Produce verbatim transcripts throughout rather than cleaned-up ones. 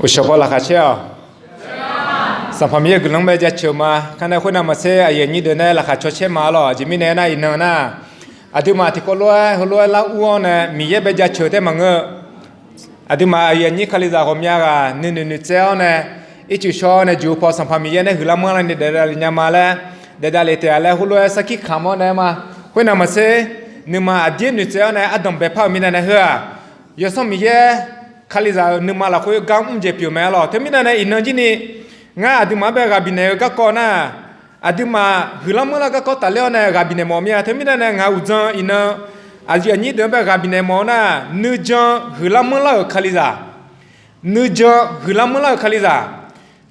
Uqshawq paw laqkhaq caer-awq. Sanqpaq Miqyaer guiqlanq bae jaceuq ma. Kanae khoernav maqtser aqyuif aqnyir deuq nae laqkhaq cawcaer ma-a lawq. Aqjeq mirnae aernar, iqnan nar, aqduimaf tiqkawv lof-aer heulof-aer lar ur-awr nae Miqyaer bae jaceuq taef maqngeur-eu. Aqduimaf aqyuif aqnyir Kalizaq ghawqmya ghaq nuinoeq noeqtsaev-awr nae, ircuf shawr-awr nae juq paw Sanqpaq Miqyaer nae huiqlar manrlar ni daefdaef le nya ma laer, daefdaef le taef-a laer heulof-aer sarkir kamq-awr nae ma. Khoernav maqtser, nuima aqdir noeqtsaev-awr nae ardanq baepar-euq mirnae nae heu-aq, Yawsanr Miqyaer Kalizaq-euq nuima lafkhoer gar mr jeq pyeuf mae-a lawq. Teumirnae nae iqnan jir ni, ngar aqduimaf-anr bae ghaq bifnaeq-eu garkawv nar, aqduimaf huiqlar manrlar garkawv tafler-awr nae ghaq bifnaeq mawf mir-a. Teumirnae nae ngaq-euq uqdzan iqnan, aqyuif aqnyir deuq-anr bae ghaq bifnaeq mawf-eu nar, nuijan huiqlar manrlar-euq Kalizaq. Nuijan huiqlar manrlar-euq Kalizaq.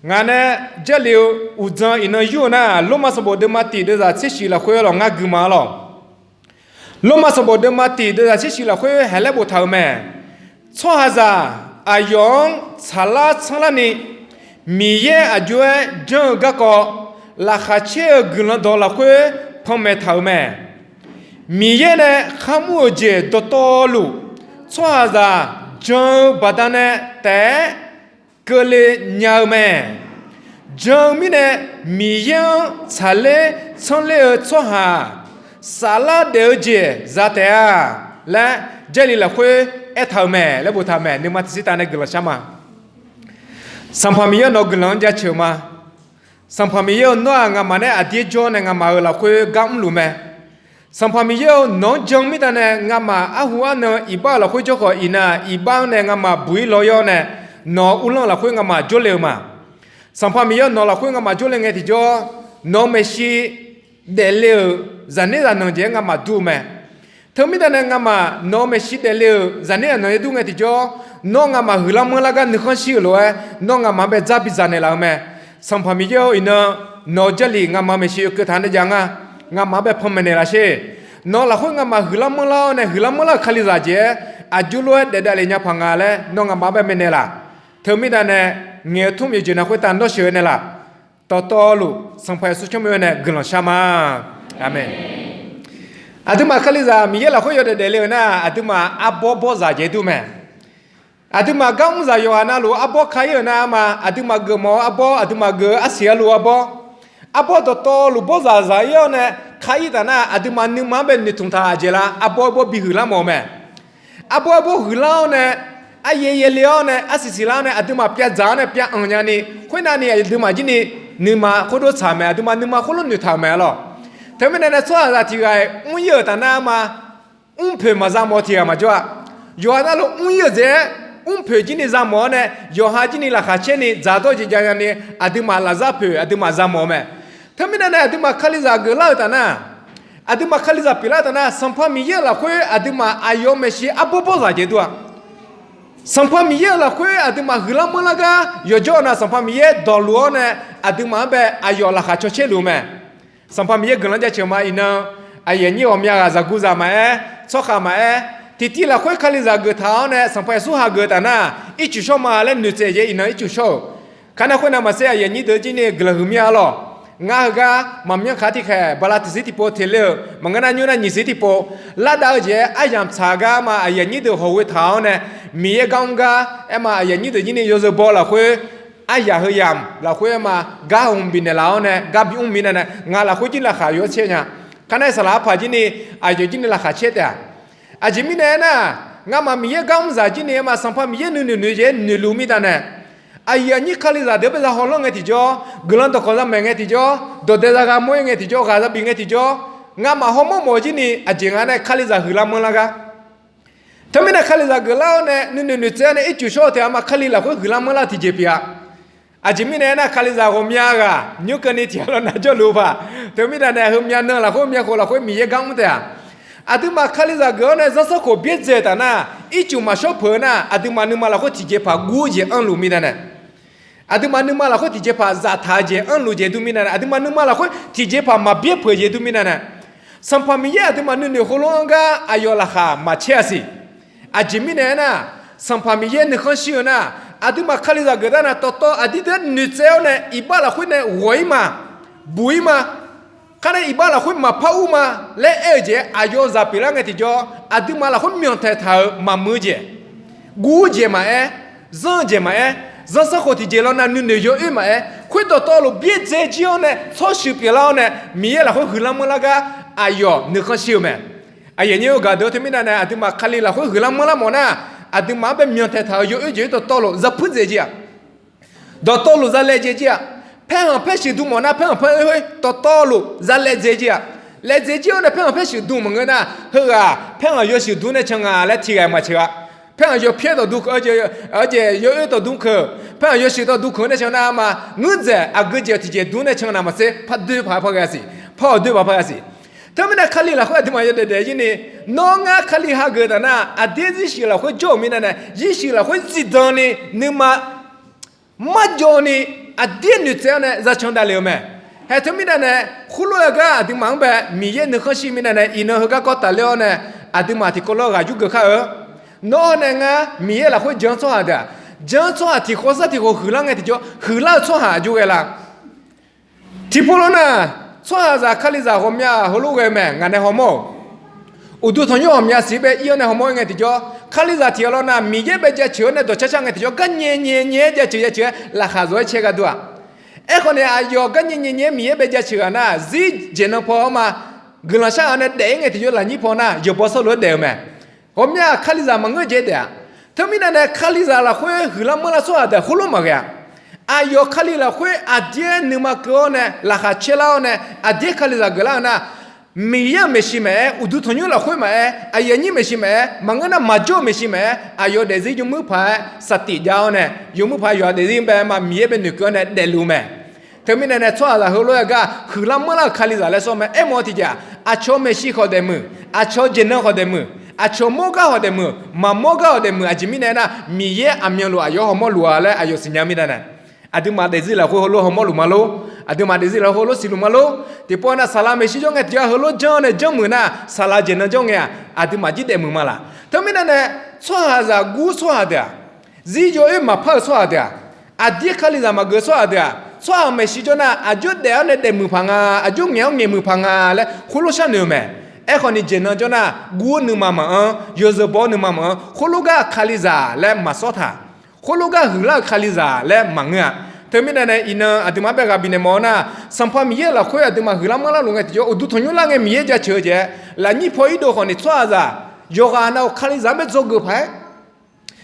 Ngaq nae Jarlif-eu uqdzan iqnan yur-eu nar, Lormav sanqbof deuvma tiq deuvzaq tser shif lafkhoer lawq ngar gui ma-a lawq. Lormav sanqbof deuvma tiq deuvzaq tser shif lafkhoer haeq laer boftaq-euq mae. Tsawrhaqzaq aqyawf-anr tsaqlar tsanrlarni, Miqyaer aqjox-aer janr-eu garkawv, laqkhaq caer-eu guiqlanq dawq lafkhoer panmaeq taq-euq mae. Miqyaer nae kharmr-euq jeq dawqtawvluf, tsawrhaqzaq jan-eu baqdanae taef-aer keuvle nya-eu mae. Jan-eu mirnae, Miqyaer-anr tsaqler tsanrler-eu tsawrhaq saflar daef-eu jeq za taef-a laer, Jarlif lafkhoer aertaq-euq mae laer boftaq-euq mae. Nuima tiqsirtav nae guiqlanq shar ma. Sanqpaq Miqyaer nawq-eu guiqlanq-anr jaceuq ma. Sanqpaq Miqyaer-eu nawr-aq ngamaf nae aqdir jawr nae ngamaf-euq lafkhoer gar mrluf mae. Sanqpaq Miqyaer-eu nawq-anr jan mirda nae ngamaf arhu arnan iqbax-eu lafkhoer jawr khawf iqnan iqbax-anr nae ngamaf buq-ir law-ir-awr nae, nawq-eu uvlanr lafkhoer ngamaf jawrle-eu ma. Sanqpaq Miqyaer-eu nawq lafkhoer ngamaf jawrle ngae tiqjawr, nawq-eu maeqshi daefle-euq zaqner zaqnanq jeq-aer ngamaf dur-eu mae. Teumirda nae ngamaf nawq-eu maeqshi daefle-euq zaqner zaqnanq yaer dur ngae tiqjawr, nawr ngamaf huiqlar manrlar gar nuikhanr shir-euq lof-aer nawr ngamaf-anr bae dzar bidzaq naeqlaf-eu mae. Sanqpaq Miqyaer-or, iqnan nawq-eu Jarlif ngamaf maeqshi yawkeuv taq nae jav nga. Ngamaf-anr bae panmaeq naeqlaf sher. Nawq lafkhoer ngamaf huiqlar manrlar-awr nae huiqlar manrlar-euq Kalizaq jeq-aer aqjox lof-aer daef davlef nya paq nga laer nawr ngamaf-anr bae maeqnaeq laf. Teumirda nae ngaeq-eu tmr yawqjeq nar khoertav nawr sheuq-eu naeqlaf. Dawqtawvluf Sanqpaq Yeqsur tsawrmyanr nae guiqlanq shar ma. Aqmeq. Aqduimaf Kalizaq Miqyaer lafkhoer yawdaef daefle-euq nar, aqduimaf arbawr bawrzaq jeq dur mae. Aqduimaf gar mrzaq yawqghaq navluf arbawr ka-ir-euq nar ma, aqduimaf geufmawf-eu arbawr, aqduimaf geuf-eu arsiq arlu arbawr, arbawr dawqtawvluf bawrzaq zaq-ir-awr nae ka-ir taf nar, aqduimaf nuima-anr bae noeqtmq taq-euq aqjeq la, arbawr arbawr bi huiqlar mawf-eu mae. Arbawr arbawr huiqlar-awr nae, aryaer yaerle-awr nae, arsiq siqlar-awr nae, aqduimaf pyavdzaq-awr nae pyav anq nyani, khoernav ni aqduimaf jir ni nuima khoerdov tsaq mae, aqduimaf nuima khoerlof noeqtaq-euq mae-a lawq. Teumirnae nae tsawrhaqzaq tiq ghaq-iq mr-ir-euq taf nar ma, mrpoeq maqza mawf-eu tiq ghaq maqjawr-a. Yawqha navluf mr-ir-euq dzaeq-aer mrpoeq jir ni za mawf-awr nae, yawqha jir ni laqkhaq caer ni dzaqdawr jeq jav nyani, aqduimaf lafzar poeq aqduimaf za mawf-eu mae. Teumirnae nae aqduimaf Kalizaq geuflar-euq taf nar, aqduimaf Kalizaq pyeuflar-eu taf nar, Sanqpaq Miqyaer-euq lafkhoer aqduimaf aqyawf-euq maeqshi arbawr bawrzaq jeq dur-a. Sanqpaq Miqyaer-euq lafkhoer aqduimaf huiqlar manrlar gar yawqjawr-eu nar, Sanqpaq Miqyaer dawqluf-awr nae aqduimaf-anr bae aqyawf laqkhaq cawcaer luf-eu mae. Sanqpaq Miqyaer guiqlanq jaceuq ma. Iqnan aqyuif aqnyir ghawqmya ghaq zaqguq zaq maqaer, tsawrkhav maqaer, tiqtiv lafkhoer Kalizaq geuf taq-awr nae Sanqpaq Yeqsur hageuf-eu taf nar, ircuf shawr ma laer noeqtsaev jeq iqnan ircuf shawr-euq. Kar nar khoernav maqtser aqyuif aqnyir deuq jir ni guiqlanq huiq mir-a lawq. Ngar heugar maqmyanr kaq tiqkhaeq bala tiqsiq tiqpov teq ler-euq maqngeur nar nymr nar nyiq siq tiqpov lar dav-eu jeq-aer aryamq tsaq gar ma aqyuif aqnyir deuq hawq ghoe taq-awr nae, Miqyaer gar mr gar aer ma aqyuif aqnyir deuq jir ni yawzeu baw lafkhoer, aryaq heu yamq lafkhoer aer ma, gar hmq bifnaeq laf-awr nae gar bimr mirnae nae ngaq lafkhoer jir laqkhaq yawr caer nya. Kar nar saqlaq arpaq jir ni aqyawf jir ni laqkhaq caer taef-a. Aqjeq mirnae aernar, ngamaf Miqyaer gar mr zaq jir ni aer ma, Sanqpaq Miqyaer nuinoeq noeq jeq-aer noeqluf mirda nae, aqyuif aqnyir Kalizaq deuq bae za hawlanr ngae tiqjawr, guiqlanq dawqkawq za maeq ngae tiqjawr, dawqdae za gha mawr-ir ngae tiqjawr, ghaq za bif ngae tiqjawr, ngamaf hawmawr mawf jir ni aqjeq nga nae Kalizaq huiqlar manrlar gar. Teumirnae Kalizaq geuflar-awr nae nuinoeq noeqtsaev-awr nae ircuf shawr-eu taef-a ma, Kali lafkhoer huiqlar manrlar-eu tiqjeq pyeuf-a. Aqjeq mirnae aernar, Kalizaq ghawqmya ghaq nymr keuvni tiq ghaq lawr nar jawrluf-eu paq. Teumirnae nae heumya nan lafkhoer myavkhof lafkhoer Miqyaer gar mr taef-a. Aqduimaf Kalizaq geuf-awr nae zanrsanrkhof byaerdzae-eu taf nar, ircuf maqshawr peuq-eu nar, aqduimaf nuima lafkhoer tiqjeqpaq guv-eu jeq anrluf mirnae nae, aqduimaf nuima lafkhoer tiqjeqpaq zaftaq-eu jeq anrluf jeq dur mirnae nae, aqduimaf nuima lafkhoer tiqjeqpaq maqbyaer peuq jeq dur mirnae nae, Sanqpaq Miqyaer aqduimaf nuinoeq khoerlof-anr gar aqyawf laqkhaq maqcaer-a siq. Aqjeq mirnae aernar, Sanqpaq Miqyaer nuikhanr shir-eu nar, aqduimaf Kalizaq geuf dar nar, dawqtawv aqdir deuq-aer noeqtsaev-awr nae iqbax lafkhoer nae ghawq-ir ma, buq-ir ma, kar nae iqbax lafkhoer maqpar ur ma laer aer-eu jeq-aer aqyawf zaq pyeuflar ngae tiqjawr, aqduimaf lafkhoer myanq taeqtaq-euq maqmuiq-eu jeq, guv-eu jeq maqaer, zanr-eu jeq maqaer, Zanrsanrkhof tiqjeq lawr nav nuinoeq yawoer maqaer, khoer dawqtawvluf byaerdzae jir-awr nae tsawrshuif pyeuflar-awr nae, Miqyaer lafkhoer huiqlar manrlar gar aqyawf nuikhanr shir-eu mae. Aqyuif aqnyir-eu gaqdeuq-awr, teumirnae nae aqduimaf Kali lafkhoer huiqlar manrlar mawf nar, aqduimaf-anr bae myantaeq taq-euq yawoer jeq-ir dawqtawvluf za puir dzae jir-aq, dawqtawvluf za laejae jir-aq, paerkhanq paershuif dm mawf nar paerkhanq paer-oer khoer dawqtawvluf za laejae jir-aq, laejae jir-awr nae paerkhanq paershuif dm maqngeur nar, heughaq paerkhanq yawshuif dm nae can nga laer tiqghaq maqtsoeq-a. Paerkhanq yawpyaer dawqdm keuq, aqjeq yawoer dawqdm keuq, paerkhanq yawshuif dawqdm keuq nae can nar ma, ngeur dzaeq aqgeu jeq tiqjeq dm nae can naq maqtser, par doer paq par ghae siq, par-awq doer paq par ghae siq. Teumirnae Kali lafkhoer aqduimaf yawdaef daef-ir ni, nawr ngar Kali hageuf taf nar, aqdir zarshuif lafkhoer jawr-euq mirnae nae, zarshuif lafkhoer zifdan ni nuima marjawv ni, aqdir noeqtsaev-awr nae za can davlef-eu mae. Haeq teumirnae nae, khoerlof-aer gar aqduimaf-anr bae Miqyaer nuikhanr shir mirnae nae, iqnan heugar kawv tafler-awr nae, aqduimaf tiqkawv lawr ghaq yurgeuf kar-eu. Nawr nae ngar Miqyaer lafkhoer jan-anr tsawrhaq deuq-aq, jan-anr tsawrhaq tiqkhawv sar tiqkhawv huiqlar ngae tiqjawr huiqlar-eu tsawrhaq aqjox ghae la? Tiqpov lawr nar, tsawrhaqzaq Kalizaq ghawqmya heulof ghae-eu mae, ngaq nae hawmawr-euq. Uqduq tanqnymr ghawqmya siq bae ir-awr nae hawmawr-ir ngae tiqjawr, Kalizaq tiq ghaq lawr nar, Miqyaer bae jaceuq-awr nae dawqcar car ngae tiqjawr, garnyae nyae nyae-aer jaceuq jaceuq-aer laqkhaq zawq-aer cae gharduq-aq. Aerkhawf ni aqyawf garnyae nyae nyae-aer Miqyaer bae jaceuq ghaq nar, zir jeq nan paw-awr ma, guiqlanq shar ghaq nae daef-ir ngae tiqjawr lafnyir paw nar, yawqbaw sawr lof-aer daef-eu mae. Ghawqmya Kalizaq maqngeur jeq daef-aq. Teumirnae nae Kalizaq lafkhoer huiqlar manrlar tsawrhaq deuq khoerlof maqghae-a. Aqyawf Kali lafkhoer aqdir-aer nuima keuv-awr nae laqkhaq caerlar-awr nae aqdir-aer Kalizaq geuflar-eu nar, Miqyaer-euq maeqshi maqaer, uqduq tanqnymr lafkhoer maqaer, aqyuif aqnyir maeqshi maqaer, maqngeur nar maqjawr-eu maeqshi maqaer, aqyawf daefzir yawmuir paq-aer saftif jav-awr nae, yawmuir paq-aer yawqha daefzir bae ma Miqyaer bae noeqkeuv-awr nae daefluf-eu mae. Teumirnae nae tsawrhaqzaq heulof-aer gar huiqlar manrlar-euq Kalizaq laer sawr mae. Aermawf-eu tiqjeq-aq, aqcawq maeqshi khawf daefmuiq, aqcawq jeqnan khawf daefmuiq, aqcawq mawr gar khawf daefmuiq, maqmawr gar khawf daefmuiq, aqjeq mirnae aernar, Miqyaer aqmyanluf aqyawf-anr hawmawr luf-a laer aqyawf siqnya mirnae nae, aqduimaf daefzir lafkhoer heulof hawmawr luf ma lor. Aqduimaf daefzir lafkhoer heulof siqluf ma lor. Tiqpov nar saqlaq maeqshi jawr ngae tiqjawr heulof janr-awr nae janrmuiq nar, saqlaq jeqnan jawr ngae-aq, aqduimaf jir daefmuiq ma laq? Teumirnae nae, tsawrhaqzaq gur tsawrhaq deuq-aq, zir yawoer maqpar-eu tsawrhaq deuq-aq, aqdir Kalizaq maqgeuf tsawrhaq deuq-aq, tsawrhaq maeqshi jawr nar, aqjox daef-awr nae daefmuiq paq nga, aqjox ngaeq-awr ngaeqmuiq paq nga laer khoerlof sharnoeq-eu mae. Aerkhawf ni jeqnan jawr nar, gur-awr nuima maqanr, yawzeu baw-awr nuima maqanr, khoerlof gar Kalizaq laer maqsawr taq. Khoerlof gar huiqlar-euq Kalizaq laer maqngeur-a. Teumirnae nae iqnan aqduimaf-anr bae ghaq bifnaeq mawf-eu nar, Sanqpaq Miqyaer lafkhoer aqduimaf huiqlar manrlar luf ngae tiqjawr, uqduq tanqnymr lar ngae Miqyaer jaceuq-eu jeq-aer, lafnyir paw irdov khawf ni tsawrhaqzaq yawqghaq nav-euq Kalizaq-anr bae dzawgeuf paq-aer,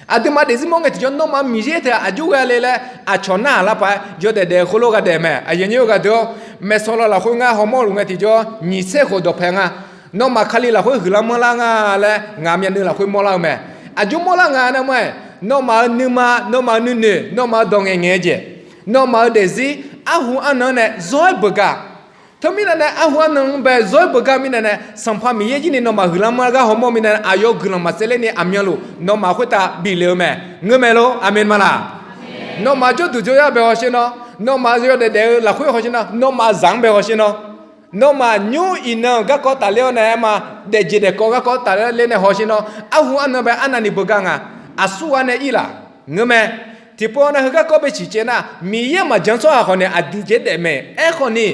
aqduimaf daefzir mawr ngae tiqjawr nawmaf Miqyaer teu-aq aqjox ghae le laer aqcawq narhaq lar paq-aer yawdaef daef-eu khoerlof gha daef mae. Aqyuif aqnyir-eu gaqdeuq-awr, maeqsawq law lafkhoer ngar hawmawr luf ngae tiqjawr nyiq tser khof dawqpae nga. Nawmaf Kali lafkhoer huiqlar manrlar nga laer ngaq myavnuiv lafkhoer mawrlar-eu mae. Aqjox mawrlar nga nar ma-aer, nawmaf-euq nuima, nawmaf-euq nuinoeq, nawmaf-euq dawq ngaeqngaeq-eu jeq, nawmaf-euq daefzir, arhu arnan-anr nae zawr-aer beugar. Teumirnae nae arhu arnan-anr bae zawr-aer beugar mirnae nae, Sanqpaq Miqyaer jir ni nawmaf huiqlar manrlar gar hawmawr mirnae, aqyawf guiqlanq maqtsaevler ni aqmyanluf nawmaf khoertav bif le-eu mae. Ngeur mae lor? Aqmeq ma laq? Nawmaf jawrduq jawryar bae hawsher nawr, nawmaf yawdaef daef-eu lafkhoer hawsher nawr, nawmaf zaq-anr bae hawsher nawr, nawmaf nymr iqnan-euq garkawv tafler-awr nae aer ma, daefjeq daefkawv garkawv tafler nae hawsher nawr, arhu arnan bae arnavni beugar nga. Aqsur ghaq nae ir laf? Ngeur mae. Tiqpov nae heugar kawv bae ciqcaev nar, Miqyaer maqjan tsawrhaq khawf nae aqdui jeq daef mae. Aerkhawf ni,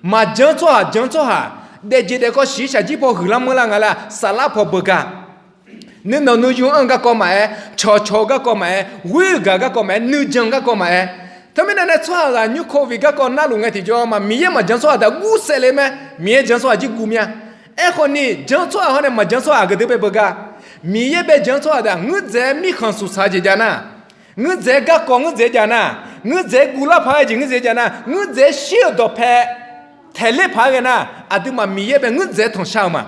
maqjan tsawrhaq jan tsawrhaq, daefjeq daefkawv shiqshaq jir paw huiqlar manrlar nga laer saflar paw beugar. Nuinanq nuiyu-anr-eu garkawv maqaer, cawqcawq-eu garkawv maqaer, ghoer-eu gaq garkawv maqaer, nuijan garkawv maqaer. Teumirnae nae tsawrhaqzaq nymr Covid garkawv narluf ngae tiqjawr ma, Miqyaer maqjan tsawrhaq deuq-aq gursaef le mae. Miqyaer jan tsawrhaq jir guv mya. Aerkhawf ni, jan tsawrhaq hawr nae maqjan tsawrhaq aqgeu deuq bae beugar. Miqyaer bae jan tsawrhaq deuq-aq, ngeur dzaeq-aer mirkhanq suqsaq-eu jeq jav nar, ngeur dzaeq-aer garkawv ngeur dzaeq-aer jav nar, ngeur dzaeq-aer guvlar paq-aer jeq ngeur dzaeq-aer jav nar, ngeur dzaeq-aer shir-euq dawqpae taeqler paq-aer ghae nar, aqduimaf Miqyaer bae ngeur dzaeq-aer tanqshar-eu ma.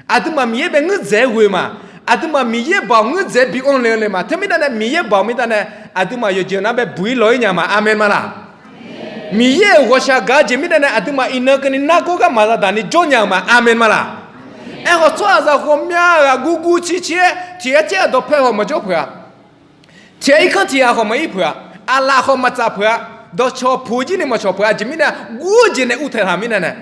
Aqduimaf Miqyaer bae ngeur dzaeq-aer ghoe ma. Aqduimaf Miqyaer baoq ngeur dzaeq-aer bi anr le-eu le ma. Teumirnae nae Miqyaer baoq mirnae nae aqduimaf yawqjeq nar bae buq-ir lawq-ir nya ma. Aqmeq ma laq? Miqyaer-euq ghawqshaq gaq-eu jeq mirnae nae aqduimaf iqnan keuvni nargawr gar maqza daq ni jawr nya-eu ma. Aqmeq ma laq? Aerkhawf tsawrhaqzaq ghawqmya ghaq guvguv cicir-aer tiq ghaq tiq ghaq dawqpae khawf maqjawr peuq-a. Tiq ghaq irkanr tiq ghaq khawf maqir peuq-a. Aqlaf khawf maqtsaf peuq-a. Dawqcawq puq jir ni maqcawq peuq-a. Aqjeq mirnae gur-eu jeq nae uvtaeq taq mirnae nae,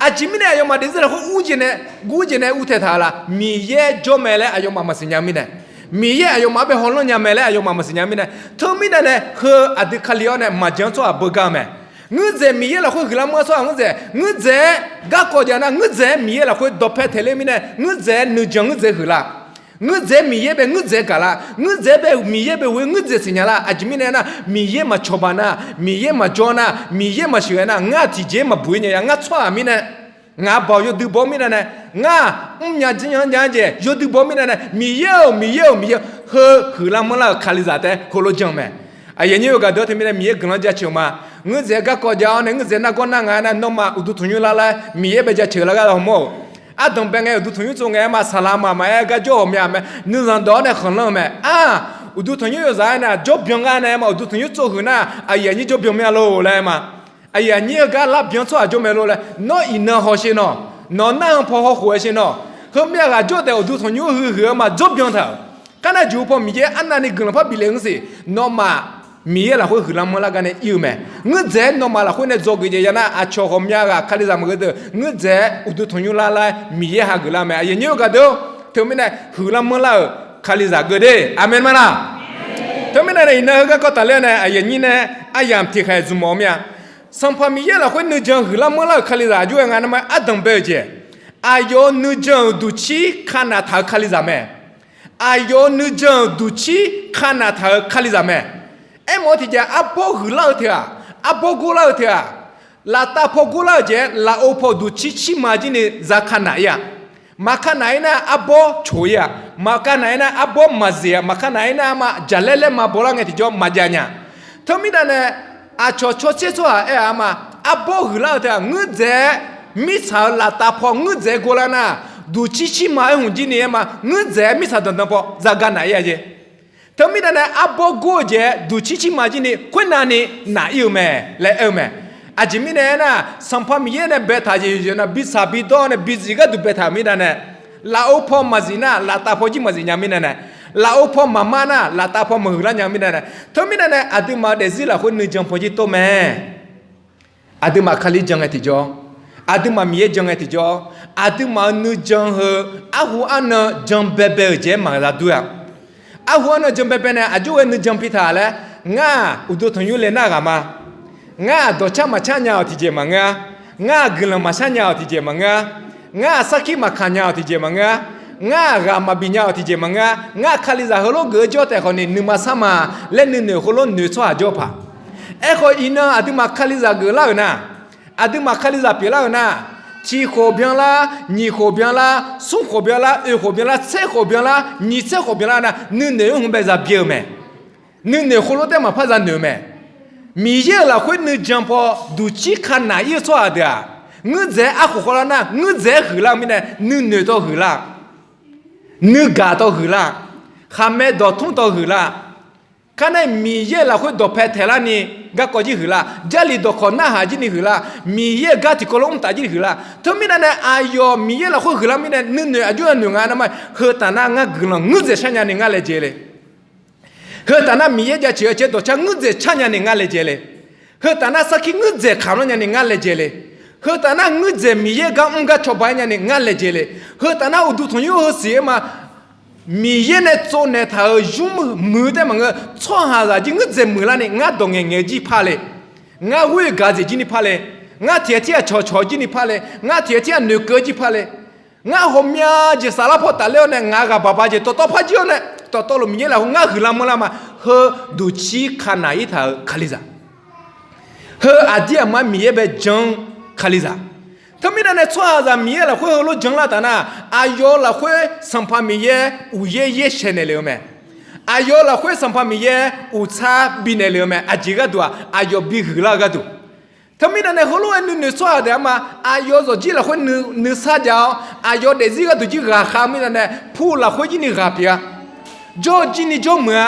aqjeq mirnae aqyawfmaf daefzir lafkhoer gur jeq nae, gur jeq nae uvtaeq taq-eu la? Miqyaer jawr mae laer aqyawfmaf maqsiq nya mirnae, Miqyaer aqyawfmaf-anr bae hawlanr nya mae laer aqyawfmaf maqsiq nya mirnae, teumirnae nae heu aqdui Kali-awr nae maqjan-eu tsawrhaq beugar-eu mae. Ngeur dzaeq Miqyaer lafkhoer huiqlar manr-eu tsawrhaq ngeur dzaeq, ngeur dzaeq-aer garkawv jav nar, ngeur dzaeq-aer Miqyaer lafkhoer dawqpae taeqler mirnae, ngeur dzaeq-aer nuijan ngeur dzaeq-aer huiqlar. Ngeur dzaeq-aer Miqyaer bae ngeur dzaeq gaq lar, ngeur dzaeq-aer bae Miqyaer bae ghoe ngeur dzaeq siqnya lar. Aqjeq mirnae aernar, Miqyaer maqcawba nar, Miqyaer maqjawr nar, Miqyaer maqsheuqghae nar, ngar tiqjeq-aer maqbuq-ir nya ya. Ngar tsawrhaq mirnae, ngaq baoq yawdui baw mirnae nae, ngar mrnya janr nya jeq yawdui baw mirnae nae, Miqyaer-euq, Miqyaer-euq, Miqyaer-eu, heu huiqlar manrlar-euq Kalizaq taef-aer heulof jan-eu mae. Aqyuif aqnyir-eu gaqdeuq-anr teumirnae Miqyaer guiqlanq jaceuq ma. Ngeur dzaeq-aer garkawv ja-awr nae ngeur dzaeq nargawr narnga-aer nar, nawmaf uqduq tanqnymr lar laer Miqyaer bae jaceuq lar gar law hmawr-euq. Ardanq bae ngae uqduq tanqnymr tsov ngae-aer ma, saqlaq maqmaf-aer gar jawr-awq mya mae. Nuizanq dawq-awr nae khanqlanr-eu mae. Ar, uqduq tanqnymr yawzaq-aer nae jawrbyan gar nae ma, uqduq tanqnymr tsov huiq nar, aqyuif aqnyir jawrbyan mya lor laer ma. Aqyuif aqnyir-eu gar lar byan tsawrhaq jawr mae lor laer, nawr iqnan hawsher nawq, nawq nar-anr paw hawkhof-aer sher nawq. Heumyav ghaq jawr taef uqduq tanqnymr huiq huiq-eu ma jawrbyan taq-euq. Kar nar jeqhu paw Miqyaer arnavni guiqlanq par biflef-anr siq, nawmaf Miqyaer lafkhoer huiqlar manrlar gar nae ir-eu mae. Ngeur dzaeq-aer nawmaf lafkhoer nae dzawgeuf jeq ya nar, aqcawq ghawqmya ghaq Kalizaq maqgeur deuq, ngeur dzaeq-aer uqduq tanqnymr lar laer Miqyaer hageuf lar-eu mae. Aqyuif aqnyir-eu gaqdeuq-or, teumirnae huiqlar manrlar-euq Kalizaq geude. Aqmeq ma laq? Teumirnae nae iqnan heugar kawv tafler-awr nae aqyuif aqnyir nae aryamq tiqkhaeq zmq mawf-eu mir-a. Sanqpaq Miqyaer lafkhoer nuijan huiqlar manrlar-euq Kalizaq aqjox-aer nga nar ma, ardanq bae-euq jeq, aqyawf-euq nuijan-euq duqcir kanaf taq-euq Kalizaq mae. Aqyawf-euq nuijan-euq duqcir kanaf taq-euq Kalizaq mae. Aermawf-eu tiqjeq, arbawr huiqlar-eu teu-aq, arbawr gorlar-eu teu-aq, laftav paw gorlar-eu jeq-aer lafov paw duqcir cirma jir ni za kanaf-ir-a. Maq kanaf-ir nar arbawr coq-ir-a. Maq kanaf-ir nar arbawr maqzif-a. Maq kanaf-ir nar ma jaqlaer laer ma bawlar ngae tiqjawr maqjav nya. Teumirnae nae aqcawq cawtser tsawrhaq aer-aq ma, arbawr huiqlar-eu teu-aq ngeur dzaeq-aer mirtsaq-euq laftav paw ngeur dzaeq-aer gorlar nar, duqcir cirma aer hmq jir ni aer ma, ngeur dzaeq-aer mirtsaq danqdan paw za ga naf-ir-a jeq. Teumirnae nae arbawr gor-eu jeq-aer duqcir cirma jir ni khoernav ni naf-ir-eu mae laer aer-eu mae. Aqjeq mirnae aernar, Sanqpaq Miqyaer nae baetaq jeq yawqjeq na bisaq bidawr nae bizif gharduq baetaq-euq mirnae nae, lafov paw maqzif nar laftav paw jir maqzif nya mirnae nae, lafov paw maqmar nar laftav paw maqhuiqlar nya mirnae nae, teumirnae nae aqduimaf-euq daefzir lafkhoer nuijan paw jir tov mae. Aqduimaf Kali jan ngae tiqjawr, aqduimaf Miqyaer jan ngae tiqjawr, aqduimaf-euq nuijan heu arhu arnan jan baebae-euq jeq-aer maqza dur-a. Arhu arnan jan baebae nae aqjox ghae nuijan pi taq laer, ngar-aq uqduq tanqnymr le nar ghaq ma. Ngar-aq dawqcar maqcar nya-awq tiqjeq maqngeur-a. Ngar-aq guiqlanq maqshar nya-awq tiqjeq maqngeur-a. Ngar-aq sarkir maqkaq nya-awq tiqjeq maqngeur-a. Ngar-aq ghaq maqbif nya-awq tiqjeq maqngeur-a. Ngar-aq Kalizaq heulof geuf-eu jawr taef khawf ni nuima sarma laer nuinoeq heulof noeq tsawrhaq jawr paq. Aerkhawf iqnan aqduimaf Kalizaq geuflar-euq nar, aqduimaf Kalizaq pyeuflar-euq nar, tiq khof byanlar, nyiq khof byanlar, smr khof byanlar, oeq khof byanlar, tser khof byanlar, nyiq tser khof byanlar nar nuinoeq-anr hmq bae za byae-eu mae. Nuinoeq heulof taef maqpar za noeq-eu mae. Miqyaer-euq lafkhoer nuijan paw duqcir kanaf-ir-eu tsawrhaq deuq-aq, ngeur dzaeq-aer arkhof khawvlar nar ngeur dzaeq-aer huiqlar-eu mirnae nuinoeq tawv huiqlar, nuigaq tawv huiqlar, khaqmae dawqtmr tawv huiqlar, kar nar Miqyaer-euq lafkhoer dawqpae taeqlar ni garkawv jir huiqlar, Jarlif dawqkawq narhaq jir ni huiqlar, Miqyaer-euq gar tiqkawv lof mrtaf jir ni huiqlar. Teumirnae nae aqyawf Miqyaer lafkhoer huiqlar mirnae nuinoeq aqjox-aer noeq nga nar ma, heu taf nar ngar guiqlanq ngeur dzaeq shar nya ni ngar laejae le. Heu taf nar Miqyaer jaceuq-eu jeq dawqcar ngeur dzaeq car nya ni ngar laejae le. Heu taf nar sarkir ngeur dzaeq kamq lanr nya ni ngar laejae le. Heu taf nar ngeur dzaeq Miqyaer gar mr gar cawba-aer nya ni ngar laejae le. Heu taf nar uqduq tanqnymr heusiq-aer ma, Miqyaer nae tsovnaeq taq-euq ymr muiq-eu taef maqngeur, tsawrhaqzaq jir ngeur dzaeq muiqlar ni ngar dawq ngaeqngaeq-eu jir par le. Ngar ghoer-eu gaq dzaeq jir ni par le. Ngar tiq ghaq tir ghaq cawqcawq jir ni par le. Ngar tiq ghaq tir ghaq noeqkeuv-eu jir par le. Ngar ghawqmya jeq saflar paw tafler-awr nae ngaq ghaq baq baq jeq dawqtawv par jir-awr nae, dawqtawvluf Miqyaer lafkhoer ngar huiqlar manrlar ma. Heu duqcir kanaf-ir taq-euq Kalizaq, heu aqdir aqma Miqyaer bae jan-eu Kalizaq. Teumirnae nae tsawrhaqzaq Miqyaer lafkhoer heulof janlar taf nar, aqyawf-euq lafkhoer Sanqpaq Miqyaer uqyaer yaer shaeqnaeq le-eu mae. Aqyawf-euq lafkhoer Sanqpaq Miqyaer uqtsar bifnaeq le-eu mae. Aqjeq gharduq-aq, aqyawf bihuiqlar-eu gharduq. Teumirnae nae heulof-aer nuinoeq tsawrhaq deuq-aer ma, aqyawf zawqjir lafkhoer nuisar jav-awr, aqyawf daefzir gharduq jir ghaqkhav-eu mirnae nae, pu lafkhoer jir ni ghaq pyeuf-a. Jawr-eu jir ni jawr muiq-a.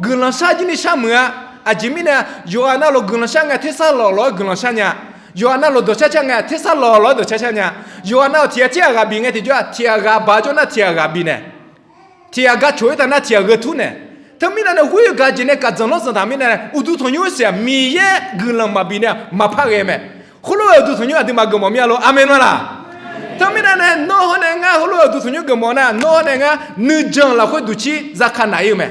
Guiqlanq shar jir ni shar muiq-a. Aqjeq mirnae, yawqghaq navluf guiqlanq shar ngae tersar lawqlawq-aer guiqlanq shar nya. Yawqghaq navluf dawqcar car ngae tersar lawqlawq-aer dawqcar car nya. Yawqghaq navluf tiq ghaq tir ghaq ghaq bif ngae tiqjawr-aq, tiq ghaq ghaq baq jawr nar tiq ghaq ghaq bif naeq. Tiq ghaq gar coq-ir taf nar tiq ghaq gheu tur naeq. Teumirnae nae ghoer-eu gaq jeq nae kaq dzanq lanr zanq taq mirnae, uqduq tanqnymr-aer siq-aq Miqyaer guiqlanq maqbif nae-aq maqpar ghae mae. Khoerlof-aer uqduq tanqnymr aqduimaf geufmawf mir-a lor. Aqmeq ma laq? Teumirnae nae nawr hawr nae ngar heulof-aer uqduq tanqnymr geufmawf nar, nawr hawr nae ngar nuijan lafkhoer duqcir za kanaf-ir-eu mae.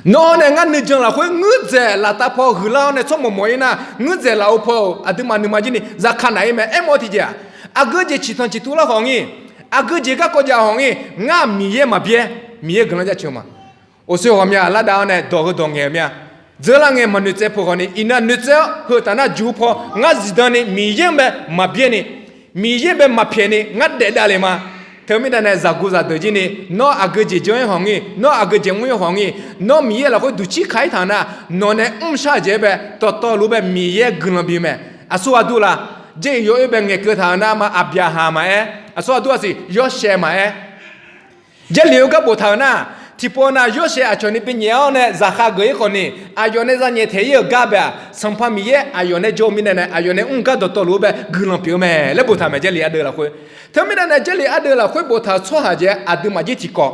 Nawr hawr nae ngar nuijan lafkhoer ngeur dzaeq laftav paw huiqlar-awr nae tsawrmawq mawq-ir nar, ngeur dzaeq lafov paw-euq aqduimaf nuima jir ni za kanaf-ir mae. Aermawf-eu tiqjeq-aq, aqgeu jeq ciqtanq ciqtuv lar khawf ngir, Aqgeujeq garkawv jav hawq ngir, ngar Miqyaer maqbyaer, Miqyaer guiqlanq jaceuq ma. Oqsoe ghawqmya lar dav-awr nae dawq heu dawq ngaeq-eu mya. Dzeur lar ngae maqnoeq tsaev peuq khawf ni, iqnan noeq tsaev-awr heu taf nar juq paw ngar zifdan ni Miqyaer-anr bae maqbyaer ni, Miqyaer bae maqpyaeq ni ngar daef davle ma. Teumirnae nae zaqguq zaqdeuq jir ni, nawr aqgeujeq janr-ir hawq ngir, nawr aqgeujeq mr-ir hawq ngir, nawr Miqyaer lafkhoer duqcir ka-ir taq-eu nar, nawq nae mrshar-eu jeq-aer bae dawqtawvluf bae Miqyaer guiqlanq bi-eu mae. Aqsur aqdur la, Jarlif yawoer bae ngaeqkeuv taq-eu nar ma, Aqbyaqhaq maqaer, aqsur aqdur-aq siq Yawrshaev maqaer. Jarlif-eu gar boftaq-euq nar, tiqpov nav Yawrshaev aqcawq ni binyaef-awr nae zaqkhav geuf-ir khawf ni, aqyawf nae zanyaef taeq-ir-euq gar bae-aq, Sanqpaq Miqyaer aqyawf nae jawr-eu mirnae nae aqyawf nae mr gar dawqtawvluf-eu bae guiqlanq pyeuf-eu mae laer boftaq mae. Jarlif ardeuv lafkhoer, teumirnae nae Jarlif ardeuv lafkhoer boftaq-eu tsawrhaq jeq aqduimaf jir tiqkawv.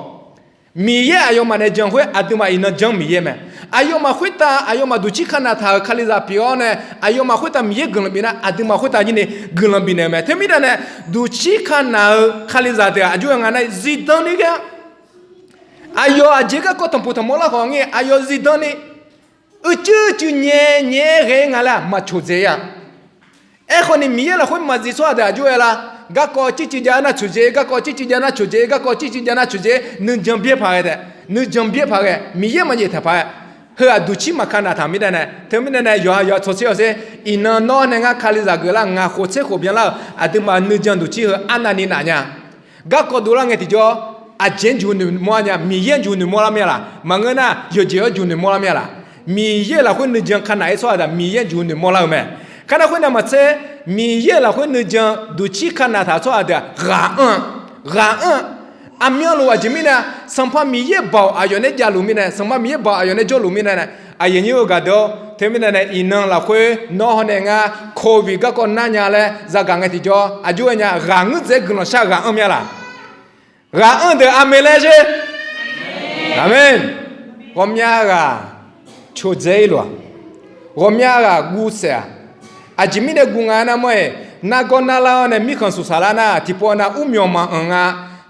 Miqyaer aqyawfmaf nae jan khoer aqduimaf iqnan janr Miqyaer mae. Aqyawfmaf khoertav aqyawfmaf duqcir ka naq taq-euq Kalizaq pyeuf-awr nae, aqyawfmaf khoertav Miqyaer guiqlanq bifnav aqduimaf khoertav jir ni guiqlanq bifnaeq-eu mae. Teumirnae nae duqcir ka naq-eu Kalizaq deuq-aq aqjox-aer nga nar zifdan ni ghae-a. Aqyawf aqjeq garkawv tanqpuq tanqmawr lar khawf ngir aqyawf zifdan ni, uicuiv uicuiv nyae nyae-aer ghae-ir nga laer-aq maq coqdzae-ir-a. Aerkhawf ni Miqyaer lafkhoer maqzif tsawrhaq deuq aqjox-aer lar, garkawv circuiv jav nar coqdzae-ir, garkawv circuiv jav nar coqdzae-ir, garkawv circuiv jav nar coqdzae-ir, nuijan byaer paq ghae taef, nuijan byaer paq ghae, Miqyaer maqjaef taq paq-aer, heu-aq duqcir maqka naq taq mirnae nae, teumirnae nae yawqha yawqha tsawrtser-awr sher, iqnan nawr nae ngar Kalizaq geuflar ngaq khof tser khof byanlar-eu aqduimaf nuijan duqcir heu arnavni naf nya. Garkawv dovlar ngae tiqjawr, aqjeq-anr juq noeqmawr-ar nya, Miqyaer-anr juq noeqmawr lar mya laq? Maqngeur nar, yawqjeq-anr juq noeqmawr lar mya laq? Miqyaer lafkhoer nuijan ka naq-ir tsawrhaq deuq-aq Miqyaer-anr juq noeqmawr lar-eu mae. Kar nar khoer navmaqtser, Miqyaer lafkhoer nuijan duqcir ka naq taq tsawrhaq deuq-aq ghaq anr-a, ghaq anr-a. Aqmyanluf aqjeq mirnae, Sanqpaq Miqyaer baoq aqyawf nae javluf mirnae, Sanqpaq Miqyaer baoq aqyawf nae jawrluf mirnae nae, aqyuif aqnyir-eu gaqdeuq-awr, teumirnae nae iqnan lafkhoer nawr hawr nae ngar โควิด garkawv nar nya laer zagaq ngae tiqjawr, aqjox-aer nya ghaq ngeur dzaeq-aer guiqlanq shar ghaq anr mya laq? Ghaq anr deuq aqmeq laer sher. Aqmeq. Ghawqmya ghaq coqdzae-ir lof-aq, ghawqmya ghaq guv saef-aq, aqjeq mirnae guv nga nar mawr-iq, nargawr narlar-awr nae mirkhanq suqsaq lar nar tiqpov nav urmyawq maqanq nga,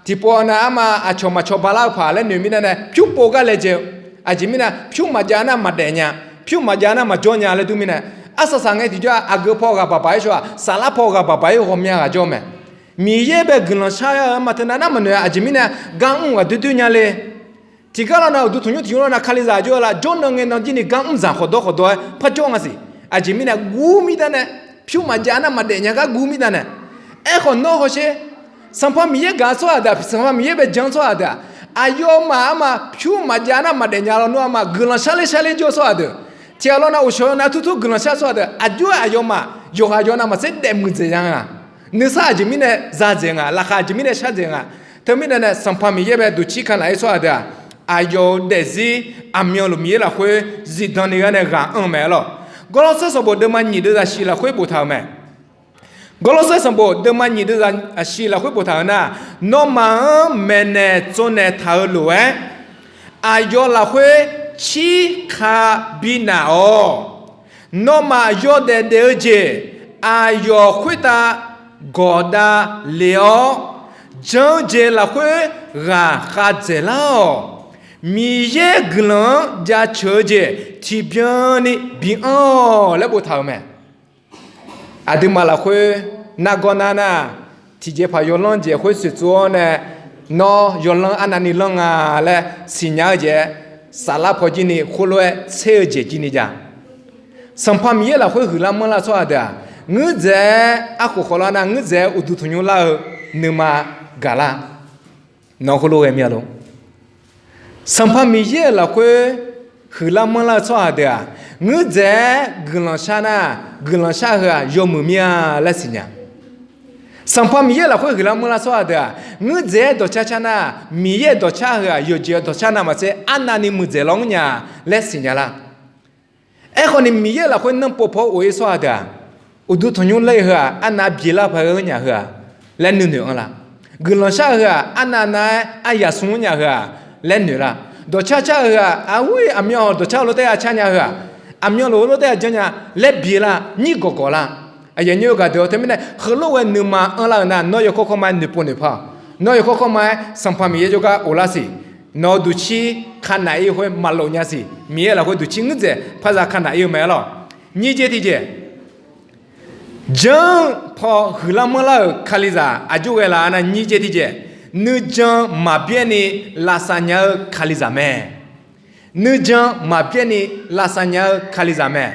tiqpov nav arma aqcawq maqcawba lar-eu paq laer noeq mirnae nae pyur pov gar laejae-eu, aqjeq mirnae pyur maqjav nar maqdaef nya, pyur maqjav nar maqjawr nya laer dur mirnae, arsaq saq ngae tiqjawr-aq aqgeu paw ghaq baqbaq-ir shaw-aq, saflar paw ghaq baqbaq-ir ghawqmya ghaq jawr mae. Miqyaer bae guiqlanq shar-eu arma teunav nar maqnoeq-a. Aqjeq mirnae gar mr ghaq doer doer nya le. Tiqgar lawr nav uqduq tanqnymr tiqnymr lawr nav Kalizaq aqjox-aer lar jawrnan ngae nan jir ni gar mr dzaq khawqdawr khawqdawr-aer par jawr nga siq. Aqjeq mirnae guv mirda nae, pyur maqjav nar maqdaef nya gar guv mirda nae. Aerkhawf nawr hawsher, Sanqpaq Miqyaer gaq-eu tsawrhaq deuq-aq, Sanqpaq Miqyaer bae jan-eu tsawrhaq deuq-aq, aqyawfmaf arma pyur maqjav nar maqdaef nya lawnmr arma guiqlanq sharler sharler jawr-eu tsawrhaq deuq, tiqghaq lawr nav uqshawq-eu nav turtur guiqlanq shar tsawrhaq deuq aqjox-aer aqyawfmaf yawqghaq yawqnav maqtser daef muiqdzaeq nya nga. Nuisar aqjeq mirnae za dzaeq nga, laqkhaq aqjeq mirnae shar dzaeq nga. Teumirnae nae Sanqpaq Miqyaer bae duqcir ka naq-ir tsawrhaq deuq-aq, aqyawf-euq daefzir aqmyanluf Miqyaer lafkhoer zifdan ni ghae nae ghaq anr-eu mae lawq. Gawrlawrsaer sanqbof deuvma nyiq deuvzaq shif lafkhoer boftaq-euq mae. Gawrlawrsaer sanqbof deuvma nyiq deuvzaq shif lafkhoer boftaq-euq nar, nawmaf-anr maeqnaeq tsovnaeq taq-eu lof-aer, aqyawf lafkhoer cirka binaf-awq. Nawmaf yawdaef daef-eu jeq aqyawf khoertav gawqdav le-awr, jan-eu jeq lafkhoer ghaq khav dzaeqlar-awq. Miqyaer guiqlanq-anr jaceuq-eu jeq tiqbyan ni bianr-awq laer boftaq-euq mae. Aqduimaf lafkhoer nargawr nar nar, tiqjeqpaq yawlanr jeq khoer soeqtsuv-awr nae, nawr yawlanr arnavni lanr nga laer siqnya-eu jeq-aer, saflar paw jir ni khoerlof-aer tser-eu jeq jir ni ja. Sanqpaq Miqyaer lafkhoer huiqlar manrlar-eu tsawrhaq deuq-aq, ngeur dzaeq-aer arkhof khawflar nar ngeur dzaeq-aer uqduq tanqnymr lar-eu nuima gaqlar. Nawr khoerlof ghae mir-a lor. Sanqpaq Miqyaer-euq lafkhoer huiqlar manrlar-eu tsawrhaq deuq-aq, ngeur dzaeq-aer guiqlanq shar nar, guiqlanq shar heu-aq yawmuiq mir-a laer siqnya. Sanqpaq Miqyaer lafkhoer huiqlar manrlar tsawrhaq deuq-aq, ngeur dzaeq-aer dawqcar car nar, Miqyaer-euq dawqcar heu-aq yawqjeq-eu dawqcar navmaqtser arnavni muiqdzaeq lawr ngeur nya laer siqnya lar. Aerkhawf ni Miqyaer lafkhoer nanrpov paw of-ir tsawrhaq deuq-aq, uqduq tanqnymr ler-eu heu-aq arnav byeqlar paq-aer ghae-eu nya heu-aq laer nuinoeq anr lar. Guiqlanq shar-eu heu-aq arnav nav-aer aryaq smr nya heu-aq laer noeq lar. Dawqcar car-eu heu-aq aqhur-ir aqmyan-awq dawqcar-eu lof taef-aer car nya heu-aq, aqmyanluf-eu lof taef-aer janr nya laer byeqlar nyir gawqgawq lar. Aqyuif aqnyir-eu gaqdeuq-awr teumirnae heulof ghae nuima anrlar-euq nar nawr yawkawr kawrma-aer noeqpov noeqpar-awq. Nawr yawkawr kawrma-aer Sanqpaq Miqyaer jawrgar of lar siq. Nawq-eu duqcir ka naq-ir khoer maqlof nya siq. Miqyaer lafkhoer duqcir ngeur dzaeq par za ka naq-ir-eu mae-aer lawq. Nyir dzae tiq dzae, janr paw huiqlar manrlar-euq Kalizaq aqjox ghae laf-a nar nyir dzae tiq dzae, Nuijan maqbyaer ni lavsav nya-eu Kalizaq mae. Nuijan maqbyaer ni lavsav nya-eu Kalizaq mae.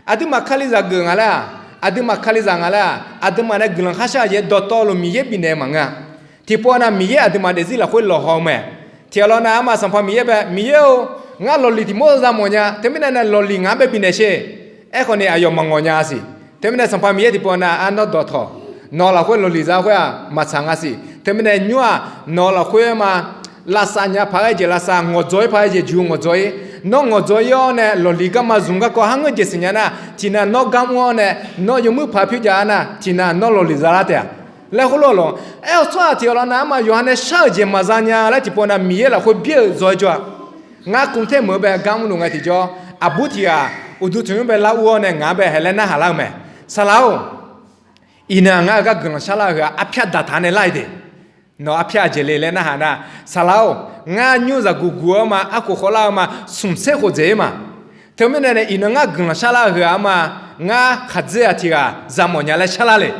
Aqduimaf Kalizaq geuf nga laer-aq, aqduimaf Kalizaq nga laer-aq, aqduimaf nae guiqlanq kharshar-eu jeq dawqtawvluf Miqyaer bifnaeq-eu maqngeur-a. Tiqpov nav Miqyaer aqduimaf daefzir lafkhoer lawqhaw-eu mae. Tiqghaq lawr nav arma Sanqpaq Miqyaer bae, Miqyaer-or, ngar lawqliq tiq mawr za mawf nya. Teumirnae nae lawqliq ngaq-anr bae bifnaeq sher. Aerkhawf ni aqyawf maqngawq nya siq. Teumirnae Sanqpaq Miqyaer tiqpov nav arnawr dawqtawq, nawq lafkhoer lawqliq za khoer-aq maqtsaq nga siq. Teumirnae nymr-aq, nawq lafkhoer ma lavsav nya paq-aer jeq lavsav, ngawqdzawq-ir paq-aer jeq juq ngawqdzawq-ir. Nawr ngawqdzawq-ir-awr nae lawqliq garma zmq garkawv har ngeur jeq siqnya nar, tiqnan nawr gar mr-awr nae, nawr yawmuir paq pyur jav-a nar, tiqnan nawr lawqliq za lar taef-a laer khoerlof-aer lawq. Aer-awr tsawrhaq tiqghaq lawr nav arma yawqha nae shar-euq jeq maqza nya laer tiqpov nav Miqyaer lafkhoer byaer-euq zawr-aer jawr-a. Ngar kum taer meuq-eu bae gar mrluf ngae tiqjawr, aqbur tiq ghaq uqduq tanqnymr bae lar ur-awr nae ngaq-anr bae haeq laer narhaq lar-eu mae. Saqlaq-or, iqnan ngar-eu gar guiqlanq sharlar-eu heu-aq arpyar daqtaq nae lar-ir de. Nawq arpyar aqjeq le laer narhaq nar, saqlaq-or, ngar nymr zaqguq guq-eu ma, arkhof khawvlar-eu ma, smq tser khof dzaeq-ir ma. Teumirnae nae iqnan ngar guiqlanq sharlar-eu heu-aq ma, ngar khaqdzer-aq tiq ghaq za mawf nya laer sharlar le.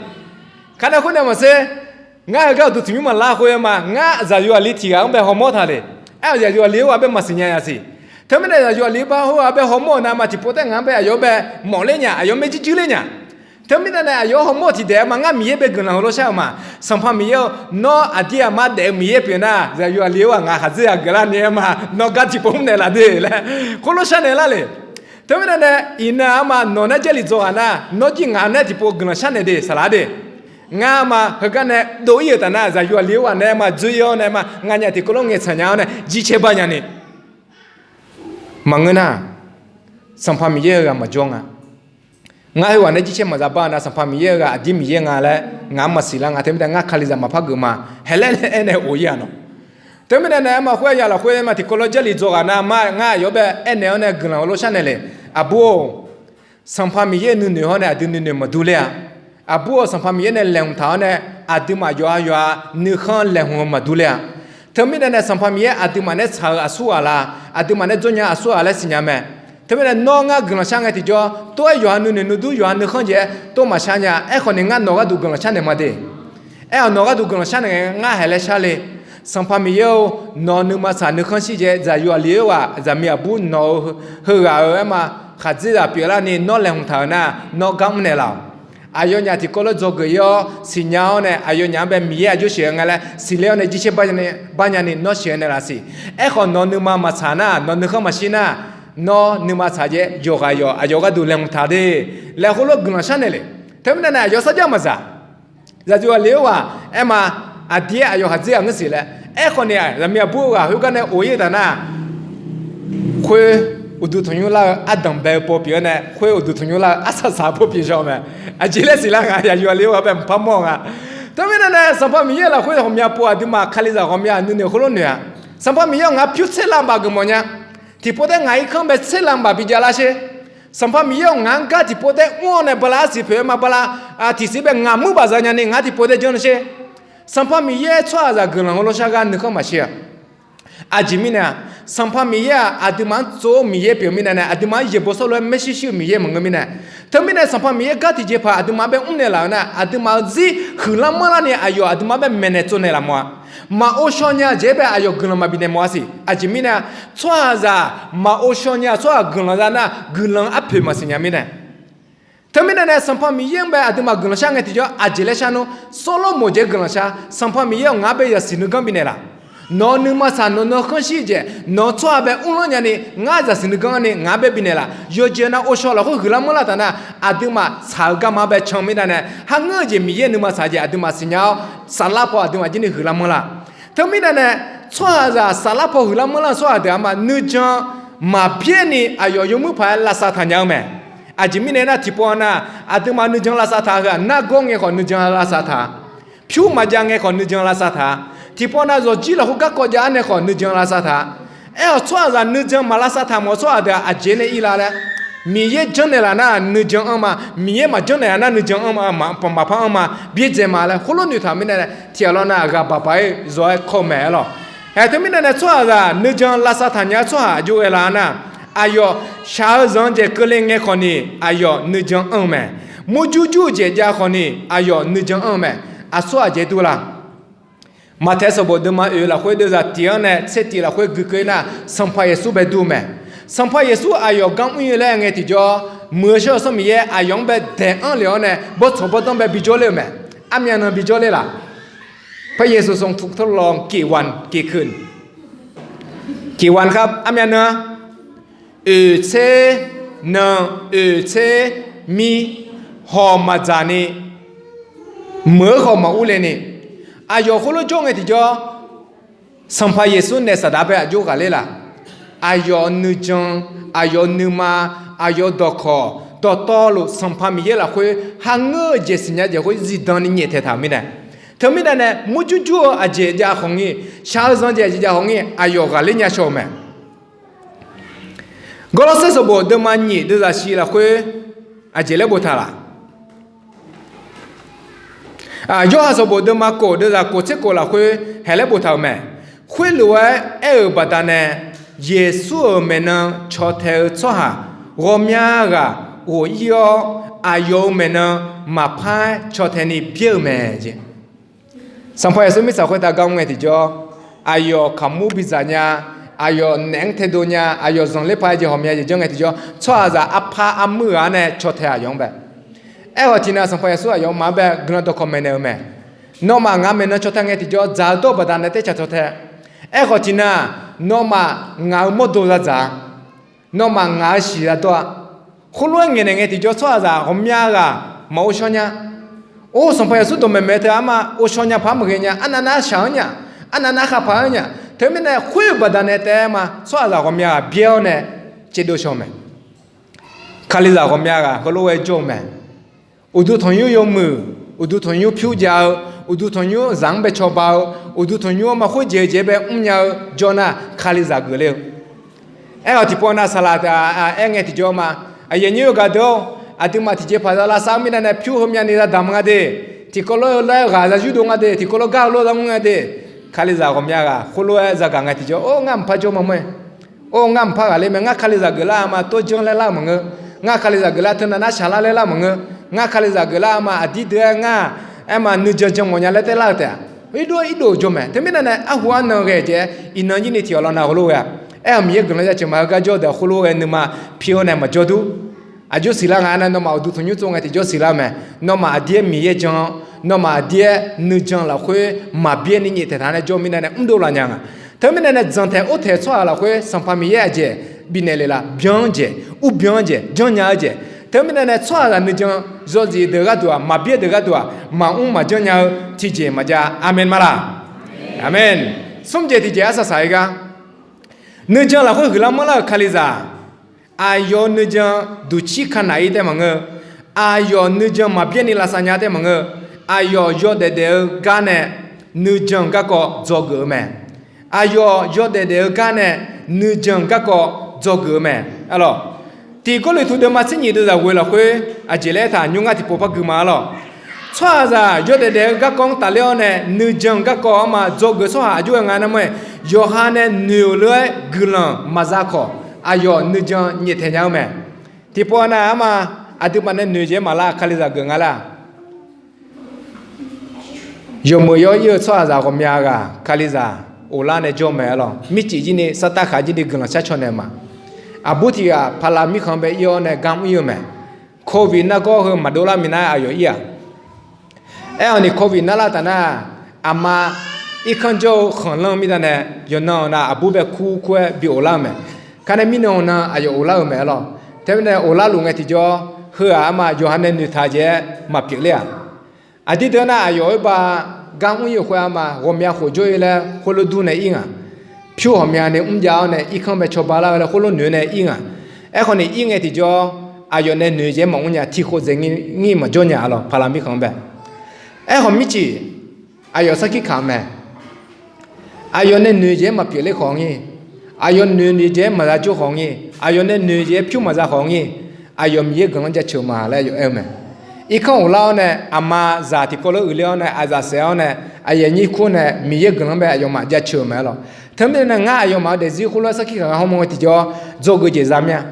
Kanae khoer nae maqtser, ngar heugar uqduq tanqnymr maqlar khoer-eu ma, ngar zaqyo aqli tiq ghaq-anr bae hawmawr taq le. Aer-awq zaqyo aqli-eu ghaq bae maqsiq nya-a siq. Teumirnae zaqyo aqli-eu bar hawr-eu ghaq bae hawmawr-euq nav ma tiqpov taer ngaq-anr bae aqyawf-anr bae mawf ler nya, aqyawf-anr mae jirjir ler nya. Teumirnae nae aqyawf-anr hawmawr tiq daef-aer ma ngar Miqyaer bae guiqlanq heulof shar-euq ma. Sanqpaq Miqyaer-or, nawr aqdir aqmar daef-eu Miqyaer pyeuf nar, zaqyo aqli-eu ghaq ngaq khaqdzer-aq geuflar ni-aer ma, nawr gar tiqpov mrnaeq laf de laer khoerlof sharnaeq lar le. Teumirnae nae iqnan-aq ma nawq nae Jarlif dzawq ghaq nar, nawr jir ngaq nae tiqpov guiqlanq sharnaeq de saqlaq de. Ngar ma heugar nae dov-ir-euq taf nar, zaqyo aqli-eu ghaq nae ma dzoer-ir-awr nae ma nganyaf tiqkawv lof ngaeqtsaq nya-awr nae jircaer bar nya ni maqngeur nar, Sanqpaq Miqyaer-eu ghaq maqjawr nga. Ngar heughaq nae jircaer maqza bar-eu nar, Sanqpaq Miqyaer-eu ghaq aqdir Miqyaer nga laer ngaq-anr maqsiq lar nga. Teumirnae ngar Kalizaq maqpar geuf ma. Haeqlaer nae aernaeq of-ir-aq nawq. Teumirnae nae aer ma khoer-aq ya lafkhoer aer ma tiqkawv lof Jarlif dzawq ghaq nar ma ngar aqyawf-anr bae aernaeq-awr nae guiqlanq heulof sharnaeq le. Aqbur-or, Sanqpaq Miqyaer nuinoeq hawr nae aqdui nuinoeq maqdur ler-a. Aqbur-or, Sanqpaq Miqyaer nae laeqhmq taq-awr nae aqduimaf yawqha yawqha nuikhanr laeqhmq-eu maqdur ler-a. Teumirnae nae Sanqpaq Miqyaer aqduimaf nae tsaq-eu aqsur ghaq la, aqduimaf nae dzawrnya aqsur ghaq laer siqnya mae. Teumirnae nawr ngar guiqlanq shar ngae tiqjawr, tov-aer yawqha nuinoeq nuidur yawqha nuikhanr jeq-aer tov maqshar nya. Aerkhawf ni ngar nawq gharduq guiqlanq sharnaeq ma de. Aer-awq nawq gharduq guiqlanq sharnaeq ngae ngar haeqlaer shar le. Sanqpaq Miqyaer-or, nawq nuima tsaq nuikhanr shir jeq zaqyo aqli-eu ghaq zaqmiq aqbur nawq-eu heughaq-eu aer ma, khaqdzerzaq pyeuflar ni nawr laeqhmq taq-euq nar nawr gar mrnaeq laf-awq. Aqyawfnyaf tiqkawv lof dzawgeuf-ir-awr siqnya-awr nae aqyawfnyaf-anr bae Miqyaer aqjox sheuqghae nga laer siqler-awr nae jircaer bar nya ni nawr sheuqghae naeq laf siq. Aerkhawf nawq nuima maqtsaq nar, nawq nuikhanr maqshir nar, nawr nuima tsaq jeq yawqghaq yawq aqyawf gharduq laeqhmq taq de laer khoerlof guiqlanq sharnaeq le. Teumirnae nae aqyawf sarjax maqzaq. Zaqyo aqli-eu ghaq aer ma, aqdir-aer aqyawf khaqdzer ghaq ngeur siq laer. Aerkhawf ni zaqmiq aqbur-eu ghaq khoergar nae of-ir-eu taf nar, khoer uqduq tanqnymr lar-eu ardanq bae-eu pov pyeuf-awr nae khoer uqduq tanqnymr lar-eu arsaq saq-eu pov pyeuf-eu mae. Aqjeq laer siqlar nga, zaqyo aqli-eu ghaq bae mqpar mawr-eu nga. Teumirnae nae Sanqpaq Miqyaer lafkhoer ghawqmya pov aqduimaf Kalizaq ghawqmya nuinoeq khoerlof noeq-a. Sanqpaq Miqyaer-or, ngaq-anr pyur tser lar baf geufmawf nya. Tiqpov taer ngaq irkanr bae tser lar baf bijav lar sher. Sanqpaq Miqyaer-or, ngaq-anr gar tiqpov taer mr-awr nae bala arsiq poeq-aer ma bala, tiqsiq bae ngaq muir baf za nya ni ngaq-anr tiqpov taer janr sher. Sanqpaq Miqyaer tsawrhaqzaq guiqlanq heulof shar gar nuikhanr maqshir-a. Aqjeq mirnae-aq, Sanqpaq Miqyaer-aq aqduimaf-anr tsov-eu Miqyaer pyeuf mirnae nae aqduimaf-anr yaeqbawq sawr lof-aer maershuir shuir-eu Miqyaer maqngeur mirnae. Teumirnae Sanqpaq Miqyaer gar tiqjeqpaq aqduimaf-anr bae mrnaeq laf-euq nar aqduimaf-euq zir huiqlar manrlar ni aqyawf aqduimaf-anr bae maeqnaeq tsovnaeq laf mawf-a. Maqghov shaw nya-eu jeq-aer bae aqyawf guiqlanq maqbif naeq mawf-a siq. Aqjeq mirnae-aq, tsawrhaqzaq maqghov shaw nya-eu tsawrhaq guiqlanq za nar guiqlanq arpoeq maqsiq nya mirnae. Teumirnae nae Sanqpaq Miqyaer-anr bae aqduimaf guiqlanq shar ngae tiqjawr aqjeq laer shar nmr. Sawrlormoq jeq guiqlanq shar, Sanqpaq Miqyaer-or, ngaq-anr bae zaqsiq nuiganr bifnaeq laf. Nawq-eu nuima tsaq, nawq-eu nuikhanr shir jeq, nawq-eu tsawrhaq bae mrlanr nya ni ngar zaqsiq nuiganr ni ngaq-anr bae bifnaeq laf. Yawqjeq nav ghovshaw lafkhoer huiqlar manrlar taf nar aqduimaf tsaq-eu garma-anr bae can mirnae nae har ngeur-eu jeq Miqyaer nuima tsaq jeq aqduimaf siqnya-awr saflar paw aqduimaf jir ni huiqlar manrlar. Teumirnae nae tsawrhaqzaq saflar paw huiqlar manrlar-eu tsawrhaq deuq-aq ma nuijan maqbyaer ni aqyawf yawmuir paq-aer lavsav taq nya-eu mae. Aqjeq mirnae nar tiqpov nar aqduimaf nuijan lavsav taq-eu heu-aq nargawr ngae khawf nuijan lavsav taq-a. Pyur maqjav ngae khawf nuijan lavsav taq-a. Tiqpov nav zawqjir lafkhoer garkawv jav-ar nae khawf nuijan lavsav taq-a. Aer-awq tsawrhaqzaq nuijan maq lavsav taq mawf-eu tsawrhaq deuq-aq aqjeq nae ir la laer. Miqyaer janrnaeq laf nar nuijan anr ma, Miqyaer maqjanr naeq-a nar nuijan anr ma, maqpar anr ma, byaerdzae ma laer khoerlof noeqtaq mirnae tiqghaq lawr nav ghaq baq baq-ir zawq-aer kawv maeq-aer lawq. Haeq teumirnae nae tsawrhaqzaq nuijan lavsav taq nya-eu tsawrhaq aqjox ghae laf-a nar, aqyawf shaq-eu zanq-eu jeq keuvle ngae khawf ni aqyawf nuijan anr-eu mae. Murjur jur-eu jeq jav khawf ni aqyawf nuijan anr-eu mae. Aqsur aqjeq dur la? Maqtaeq sanqbof deuvma oeq lafkhoer deuvzaq tiq-anr nae tser tiq lafkhoer gui keuv-ir nar, Sanqpaq Yeqsur bae dur-eu mae. Sanqpaq Yeqsur aqyawf gar mr-ir laer ngae tiqjawr, muiq-eu shawr-eu sanr Miqyaer aqyawf-anr bae daeq anr lef-awr nae bawrtsanq bawrdanr bae bijawr ler-eu mae. Armyav nan bijawr ler laf? พระเยซูทรงถูกทดลองกี่วันกี่คืน กี่วันครับ armyav nan? Oeq tser nan, oeq tser mir, hawq maqdzaq ni, meuq-eu khawf maqur le ni, aqyawf khoerlof jawr ngae tiqjawr, Sanqpaq Yeqsur naeq saqdaq bae aqjox ghaqler laf? Aqyawf nuijan, aqyawf nuima, aqyawf dawqkawq dawqtawvluf Sanqpaq Miqyaer lafkhoer kharngeur-eu jeq siqnya jeq khoer zifdan ni nyaeftaeq taq-euq mirnae, teumirnae nae murjur jur-eu aqjeq jav khawf ngir, shaq-eu zanq jeq aqjeq jav khawf ngir, aqyawf ghaqler nya shaw-eu mae. Gawrlawrsaer sanqbof deuvma nyiq deuvzaq shiq lafkhoer aqjeq laer boftaq laf? Yorhaq sanqbof deuvma kof deuvzaq kof tser kof lafkhoer haeq laer boftaq-euq mae. Khoerlof-aer aer-euq baqdanae, Yeqsur-euq maeqnan caw tae-eu tsawrhaq ghawqmya ghaq ghof-ir-awr, aqyawf-euq maeqnan maqpar-aer caw tae ni byaer-eu mae jeq. Sanqpaq Yeqsur mirtsaq khoertav gar mr ngae tiqjawr, aqyawf kaqmur bidzaq nya, aqyawf naef-anr taedov nya, aqyawf zanqler paq-aer jeq ghawqmya jeq janr ngae tiqjawr, tsawrhaqzaq arpar armuir ghaq-anr nae caw tae aqyawf-anr bae. Aerkhawf tiqnan Sanqpaq Yeqsur aqyawf maf-anr bae guiqlanq dawqkawq maeqnaeq-eu mae. Nawmaf ngaq maeqnan caw tae ngae tiqjawr, dzaq-eu dawr-eu baqdanae taer caq caw tae. Aerkhawf tiqnan, nawmaf ngaq-euq mawrdo za dzaq-a. Nawmaf ngaq-euq shiq za dawr-a. Khoerlof-aer ngaeqnaeq ngae tiqjawr, tsawrhaqzaq ghawqmya ghaq maqghov shawr nya. Or, Sanqpaq Yeqsur dawqmaeq maeq-eu teu arma ghov shawr nya paq-aer maqghae nya. Arnav nar shaq-anr nya, arnav nar khar paq-anr nya. Teumirnae khoer-eu baqdanae taef-aer ma tsawrhaqzaq ghawqmya ghaq byaer-awr nae caevdov shaw-eu mae. Kalizaq ghawqmya ghaq heulof-aer jawr-eu mae. Uqduq tanqnymr yawmuiq, uqduq tanqnymr pyur jav-eu, uqduq tanqnymr zaq-anr bae cawba-eu, uqduq tanqnymr-anr ma khoerjeq-eu jeq-aer bae mrnya-eu jawr nar, Kalizaq geufler-eu. Aerkhawf tiqpov nav saqlaq aer ngae tiqjawr ma, aqyuif aqnyir-eu gaqdeuq-or, aqduimaf tiqjeqpaq za lavsav-eu mirnae nae pyur heumya ni za damq nga de, tiqkawv lof-aer ghaq za yurdov nga de, tiqkawv lof gar-eu lof za mr nga de, Kalizaq ghawqmya ghaq khoerlof-aer zagaq ngae tiqjawr, or, ngar mqpar jawr ma mr-aer. Or, ngar mqpar ghaqler mae, ngar Kalizaq geuflar-eu ma, tov janr laer lar-eu maqngeur. Ngar Kalizaq geuflar teunav nar shaq lar laer lar maqngeur. Ngar Kalizaq geuflar-eu ma, aqdir deuq-aer ngar aer ma nuijan jan mawf nya laer taer lar-eu taef-a. Irdov-aer irdov jawr mae. Teumirnae nae arhu arnan ghae jeq-aer iqnan nyir ni tiq ghaq lawnav heulof ghae-a. Aer-awq Miqyaer guiqlanq jaceuq ma heugar jawr-eu deuq-aq khoerlof ghae nuima pi-awr nae maqjawr dur. Aqjox siqlar nga aernar, nawmaf uqduq tanqnymr tsov ngae tiqjawr siqlar-eu mae. Nawmaf aqdir-aer Miqyaer jan-awr, nawmaf aqdir-aer nuijan lafkhoer maqbyaer ni nyaeftaeq taq nae jawr-eu mirnae nae mrdov laf nya nga. Teumirnae nae dzanqtaeq ortaeq tsawrhaq lafkhoer Sanqpaq Miqyaer aqjeq bifnaeq le laf? Byan-anr jeq, urbyan-anr jeq, janrnya-eu jeq. Teumirnae nae tsawrhaqzaq nuijan yawzif deuq gharduq-aq, maqbyaer deuq gharduq-aq, maqmr maqjanr nya-eu tiqjeq maqjav. Aqmeq maqlaq? Aqmeq. Smr jeq tiqjeq arsaq saq-ir gar, nuijan lafkhoer huiqlar manrlar-euq Kalizaq, aqyawf nuijan duqcir kanaq-ir tae maqngeur. Aqyawf nuijan maqbyaer ni lavsav nya tae maqngeur. Aqyawf yawdaef daef-eu gar nae nuijan garkawv dzawgeuf-eu mae. Aqyawf yawdaef daef-eu gar nae nuijan garkawv dzawgeuf-eu mae. Arlawq, Tiq Gawrliqtu deuvma tser nyiq deuvzaq ghoeq lafkhoer aqjeq laer aertaq nymr ngar tiqpov par gui ma arlawq. Tsawrhaqzaq yawdaef daef-eu garkawv-anr tafler-awr nae nuijan garkawv-anr ma dzawgeuf tsawrhaq aqjox-aer nga nar mawr-aer, yawqha nae noeq-euq lof-aer guiqlanq maqza khawf, aqyawf nuijan nyaeftaeq nya-eu mae. Tiqpov nav-aer ma, aqduimaf nae noeq jeq-aer maqlar, Kalizaq geuf nga lar. Yawmeuq yawr-ir-eu tsawrhaqzaq ghawqmya ghaq Kalizaq of lar nae jawr mae arlawq. Mircif jir ni sartav khaq jir ni guiqlanq shar caw naeq ma. Aqbur tiq ghaq paqlaq mirkhanq bae ir-awr nae gar mr-ir-eu mae. Covid nargawr heu maqdov lar minav-aer aqyawf ir-aq. Aer-awq ni Covid narlar taf nar, aqma irkanr jawr-eu khanqlanr mirda nae yawqnan-awq nav aqbur bae kur kur-aer bi of lar-eu mae. Kar nae mirnan-awq nan aqyawf of lar-euq mae arlawq. Teumirnae of larluf ngae tiqjawr, heu-aq arma yawqha nae noeqtaq jeq-aer maqpyeuf ler-aq. Aqdir deuq nar aqyawf-euq ba gar mr-ir-euq khoer arma ghawqmya khof jawr-ir laer khoerlof dur nae ir ngaq. Pyur ghawqmya ni mrjav-awr nae irkanr bae cawba lar-eu laer khoerlof noeq nae ir ngaq. Aerkhawf ni ir ngae tiqjawr, aqyawf nae noeq jeq-aer maqmr nya tiq khof dzaeq ngir maqjawr nya arlawq, paqlaq mirkhanq bae. Aerkhawf mircif, aqyawf sarkir kaq-eu mae. Aqyawf nae noeq jeq-aer maqpyeuf ler khawf ngir, aqyawf noeq jeq-aer maqza jawr khawf ngir, aqyawf nae noeq jeq-aer pyur maqza khawf ngir, aqyawf Miqyaer guiqlanq jaceuq ma laer aqyawf aer-eu mae. Irkanr of lar-awr nae aqma zaq tiqkawv lof uiqler-awr nae aqzaf saef-awr nae aqyuif aqnyir kur nae Miqyaer guiqlanq bae aqyawfmaf jaceuq-euq mae arlawq. Teumirnae nae ngar aqyawfmaf-eu daefzir khoerlof-aer sarkir kaq ngar hawmawr ngae tiqjawr dzawgeuf jeq za mir-a.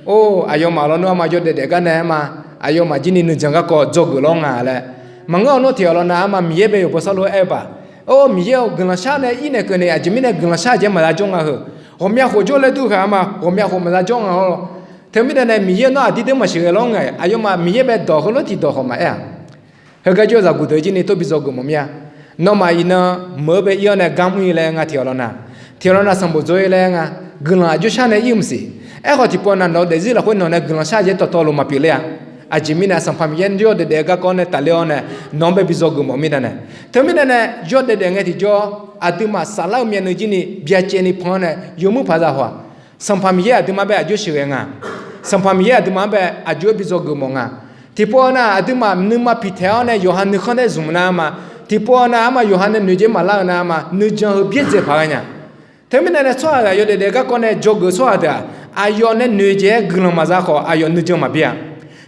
Or, aqyawfmaf lawnmr arma yawdaef daef gar nae arma, aqyawfmaf jir ni nuijan garkawv dzawgeuf lawr nga laer. Maqngeur-awr nawr tiq ghaq lawnav arma Miqyaer bae yawqbaw sharlof-aer aer-eu baq. Or, Miqyaer-euq guiqlanq shar nae ir naeq keuvni aqjeq mirnae guiqlanq shar jeq maqza jawr nga heu. Ghawqmya khof jawr laer dur heu-a ma, ghawqmya khof maqza jawr nga hawr lawr. Teumirnae nae Miqyaer nawr aqdir deuq maqsheuq ghae lawr ngae, aqyawfmaf Miqyaer bae dawq heulof tiqdawq khawf maqaer-aq. Heugar jawr-eu zaqguq deuq jir ni tov bi dzawgeuf mawf mir-a. Nawmaf iqnan meuq-eu bae ir-awr nae gar mr-ir laer nga tiq-awq lawr nar, tiq-awq lawr nar sanqbof dzawr-ir laer nga, guiqlanq aqjox shar nae ir-eu maqsiq. Aerkhawf tiqpov nav nawq-eu daefzir lafkhoer nawq nae guiqlanq shar jeq dawqtawvluf maqpyeuf ler-a. Aqjeq mirnae Sanqpaq Miqyaer yawdaef daef-eu garkawv nae tafler-awr nae nawq-anr bae bi dzawgeuf mawf mir da nae. Teumirnae nae yawdaef daef ngae tiqjawr, aqduimaf saflar-eu myavnuiv jir ni byacaevni pan-awr nae yawmuir paq za haw-aq. Sanqpaq Miqyaer aqduimaf-anr bae aqjox sheuqghae nga. Sanqpaq Miqyaer aqduimaf-anr bae aqjox-aer bi dzawgeuf mawf nga. Tiqpov nav aqduimaf nuima piqtaeq-awr nae yawqha nuikhanr tae zmq nar ma. Tiqpov nav arma yawqha nae noeqjeq maqlar-eu nar ma, nuijan heu byaerdzae paq ghae nya. Teumirnae nae tsawrhaqzaq yawdaef daef garkawv nae dzawgeuf tsawrhaq deuq-aq, aqyawf nae noeqjeq-aer guiqlanq maqza khawf aqyawf nuijan maqbyaer-a.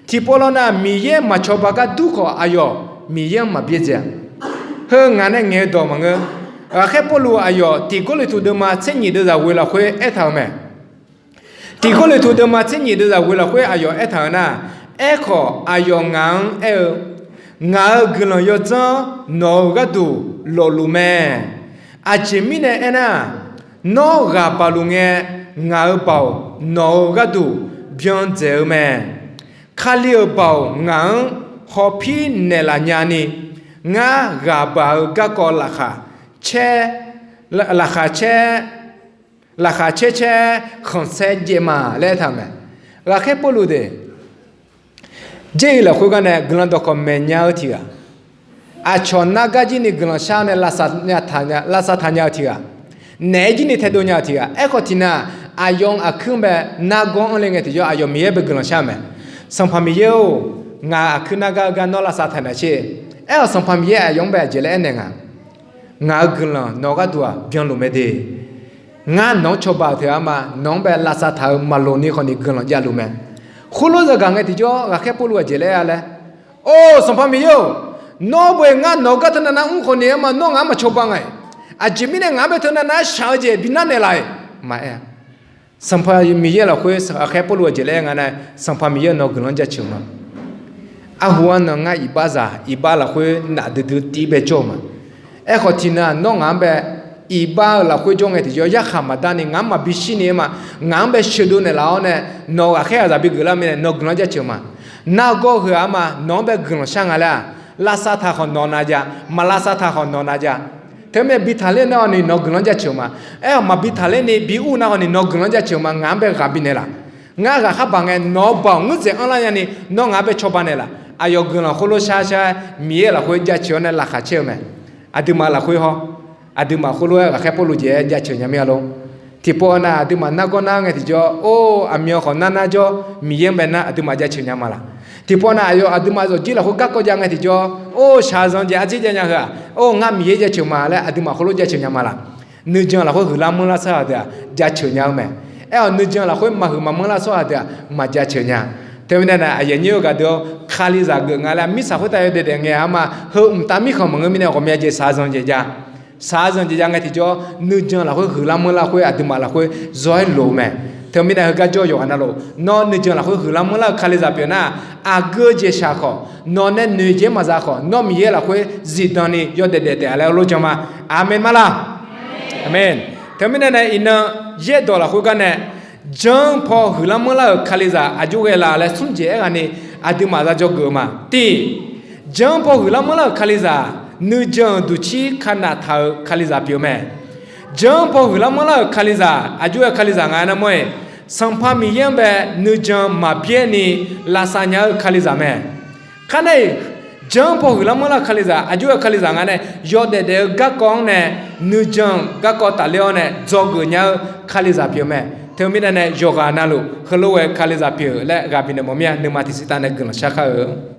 Tiqpov lawr nav Miqyaer maqcawba gar dur khawf aqyawf Miqyaer-anr maqbyaerdzae-a. Heu ngaq nae ngaeq-eu dawq maqngeur. Ghaqkhaer Pawrluv aqyawf Tiq Gawrliqtu deuvma tser nyiq deuvzaq ghoeq lafkhoer aertaq-euq mae. Tiq Gawrliqtu deuvma tser nyiq deuvzaq ghoeq lafkhoer aqyawf aertaq-euq nar, aerkhawf aqyawf ngaq-anr aer-eu, Ngaq-euq guiqlanq yawdzanr nawq-euq gharduq lofluf mae. Aqjeq mirnae aernar, nawr ghaq baqluf ngae, ngaq-euq baoq nawq-euq gharduq byan dzaeq-eu mae. Kali-euq baoq ngaq-anr hawpir naeqlaf nyani, ngar ghaq baq-eu garkawv laqkhaq caer, laqkhaq caer, laqkhaq caer caer khanqsaer jaev ma laer aertaq-euq mae. Ghaqkhaer Pawrluv deuq Jarlif lafkhoer gar nae guiqlanq dawqkawq maeq nya-eu tiq ghaq, aqcawq nargar jir ni guiqlanq shar nae lavsav taq nya-eu tiq ghaq, naeq-aer jir ni taedov nya-eu tiq ghaq, aerkhawf tiqnan aqyawf-anr aqkuir-anr bae nargawr anr le ngae tiqjawr aqyawf Miqyaer bae guiqlanq shar-eu mae. Sanqpaq Miqyaer-or, ngaq aqkuir nargar-eu gar nawr lavsav taq naeq sher. Aerkhawf Sanqpaq Miqyaer aqyawf-anr bae aqjeq laer aernaeq nga. Ngaq-euq guiqlanq nawq-eu gharduq-aq byanluf mae de. Ngar nawq-anr cawba-euq teu-a ma, nawq-anr bae lavsav taq-eu maqloq ni khawf ni guiqlanq javluf mae. Khoerlof zagaq ngae tiqjawr ghaqkhaer Pawrluv aqjeq laer aer-a laer, Or, Sanqpaq Miqyaer-or, nawr bae ngar nawq-eu gar teunav nar mr khawf ni-a ma, nawr ngaq-anr maqcawba nga-iq. Aqjeq mirnae ngaq-anr bae teunav nar shaq-eu jeq bi nar naeqlaf-iq maqaer-a. Sanqpaq Miqyaer lafkhoer ghaqkhaer Pawrluv aqjeq laer aer nga nae, Sanqpaq Miqyaer nawq-eu guiqlanq-anr jaceuq-eu ma. Arhu arnan ngar iqbaxzaq iqbax lafkhoer nafdui dui tiv bae jawr-eu ma. Aerkhawf tiqnan nawr ngaq-anr bae iqbax-eu lafkhoer jawr ngae tiqjawr yarkhaq maqdar ni ngaq-anr maqbi shir ni-a ma, ngaq-anr bae sheuqdov naeqlaf-awr nae, nawq-eu ghaqkhaer ghaqzaq bi geuflar mirnae nawq-eu guiqlanq-anr jaceuq-eu ma. Nargawr heu-a ma, nawq-anr bae guiqlanq shar nga laer-aq, lavsav taq khawf nawq nav jav, maq lavsav taq khawf nawq nav jav. Teumirnae bi taqler nar khawf ni nawq-eu guiqlanq-anr jaceuq-eu ma. Aer-awq maqbi taqler ni bi ur nar khawf ni nawq-eu guiqlanq-anr jaceuq-eu ma, ngaq-anr bae ghaq bi naeqlaf. Ngar ghaqkhar baq ngae nawq-eu baoq ngeurzaeq anrlar nyani, nawr ngaq-anr bae cawba naeqlaf. Aqyawf guiqlanq khoerlof shar shar-aer Miqyaer lafkhoer jaceuq-awr nae laqkhaq caer-eu mae. Aqduimaf lafkhoer hawr, aqduimaf khoerlof-aer ghaqkhaer Pawrluv jeq-aer jaceuq nya mir-a lor. Tiqpov nav aqduimaf nargawr nar ngae tiqjawr, or, aqmyan khawf nar nar jawr Miqyaer-anr bae nar aqduimaf jaceuq nya ma laq. Tiqpov nav aqyawf aqduimaf zawqjir lafkhoer garkawv jav ngae tiqjawr, or, shaqzanq jeq arjir jav nya heu-aq, or, ngar Miqyaer jaceuq ma laer aqduimaf khoerlof jaceuq nya ma laq. Nuijan lafkhoer huiqlar manrlar tsawrhaq deuq-aq jaceuq nya-eu mae. Aer-awq nuijan lafkhoer maqhuiq maqmanrlar tsawrhaq deuq-aq maqjaceuq nya. Teumirnae nae aqyuif aqnyir-eu gaqdeuq-awr, Kalizaq geuf nga laer mirtsaq khoertav yawdaef daef ngae-a ma, heu mqtav mirkhanq maqngeur mirnae ghawqmya jeq shaqzanq jeq jav. Shaqzanq jeq jav ngae tiqjawr nuijan lafkhoer huiqlar manrlar khoer aqduimaf lafkhoer zawr-aer loq-eu mae. Teumirnae heugar jawr-eu yawqghaq navluf, nawr nuijan lafkhoer huiqlar manrlar-eu Kalizaq pyeuf nar, aqgeu jeq shaq khawf, nawq nae noeq jeq-aer maqza khawf, nawr Miqyaer lafkhoer zifdan ni yawdaef daef taef-a laer heulof jan ma. Aqmeq ma laq? Aqmeq. Teumirnae nae iqnan yaerdawq lafkhoer gar nae, janr paw huiqlar manrlar-euq Kalizaq aqjox ghae la laer smr jeq aerghaq ni aqduimaf za dzawgeuf-eu ma. Tiq, janr paw huiqlar manrlar-euq Kalizaq, nuijan-euq duqcir kanaf taq-euq Kalizaq pyeuf-eu mae. Janr paw huiqlar manrlar-euq Kalizaq aqjox ghae Kalizaq nga aernar mawr-iq, Sanqpaq Miqyaer-anr bae nuijan maqbyaer ni lavsav nya-eu Kalizaq mae. Kharnae-iq, janr paw huiqlar manrlar-euq Kalizaq aqjox ghae Kalizaq nga nae, yawdaef daef-eu garkawv-anr nae, nuijan-euq garkawv tafler-awr nae dzawgeuf nya-eu Kalizaq pyeuf mae. Teumirnae nae yawqghaq navluf heulof ghae Kalizaq pyeuf laer ghaq bifnaeq mawf mir-a, nuima tiqsiq tav nae guiqlanq shar kar-eu